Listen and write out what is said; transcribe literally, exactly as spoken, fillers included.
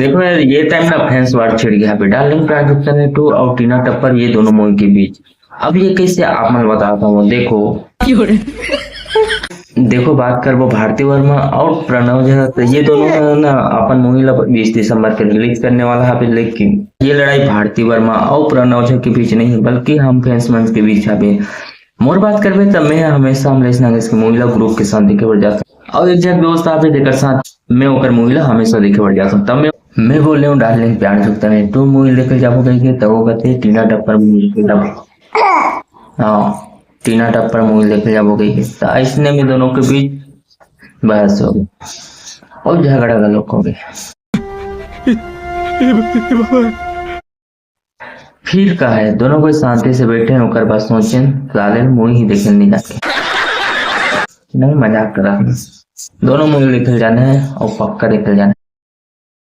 देखो यार, ये टाइम ना फैंस वार छिड़ गया पे डार्लिंग प्यार कपूर टू और टीना टप्पर, ये दोनों मूवी के बीच। अब ये कैसे, आप मन बताता हूँ। देखो, देखो, बात करबो भारती वर्मा और प्रणव झा, तो ये दोनों ना अपन मूवी ला बीस दिसंबर के रिलीज करने वाला है। लेकिन ये लड़ाई भारती वर्मा और प्रणव झा के बीच नहीं है, बल्कि हम फैंस मन के बीच है। मोर बात करबे, तब मैं हमेशा अमलेश नागेश के मूवी ला ग्रुप के साथ देखे बर जाता हूँ। और एक झन दोस्त आप, जेकर साथ मैं ओकर मूवी ला हमेशा देखे बर जाता हूँ। तब मैं मैं बोले हूँ डार्लिंग प्यार कपूर टू मूवी देखे जाबो कहिके, तब वो कहते टीना टप्पर मूवी देखे जाबो। हाँ, टीना टप्पर मूवी देखे जाबो कहिके। तो ऐसने में दोनों के बीच बहस हो गई और झगड़ा गलत हो गया। फिर का है, दोनों कोई शांति से बैठे हैं, ओकर बाद सोचे साले मूवी ही देखे नहीं जाके। नहीं, मजाक कर रहा हूँ। दोनों मूवी देखे जाने हैं और पक्का देखे जाने।